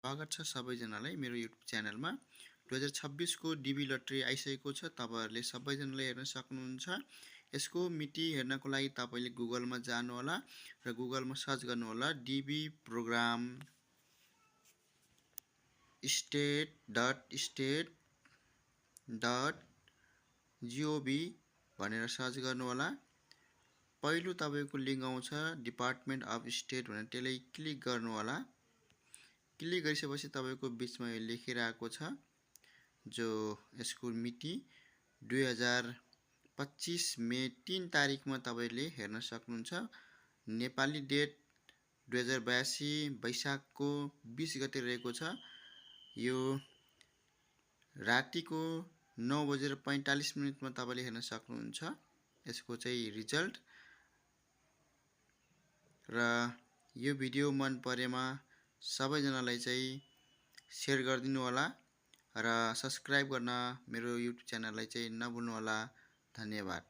स्वागत छ सबैजनालाई मेरो युट्युब च्यानलमा। 2026 को डिबी लटरी आइसकेको छ। तपाईहरुले सबैजनाले हेर्न सक्नुहुन्छ। यसको मिति हेर्नको लागि तपाईले गुगलमा जानु होला र गुगलमा सर्च गर्नु होला डिबी प्रोग्राम state.gov भनेर सर्च गर्नु होला। पहिलो तपाईको लिंक आउँछ डिपार्टमेन्ट अफ स्टेट भनेर त्यसलाई क्लिक गर्नु होला। क्लिक गरिसकेपछि तपाईको बीचमा यो लेखिरहेको छ जो यसको मिति 2025 मे 3 तारिखमा तपाईले हेर्न सक्नुहुन्छ। नेपाली डेट 2082 वैशाखको 20 गते रहेको छ। यो रातिको 9:45 मा तपाईले हेर्न सक्नुहुन्छ यसको चाहिँ रिजल्ट। र यो भिडियो मन परेमा सबैजनालाई चाहिँ शेयर गरिदिनु होला र सब्स्क्राइब गर्न मेरो युट्युब च्यानललाई चाहिँ नभुल्नु होला। धन्यवाद।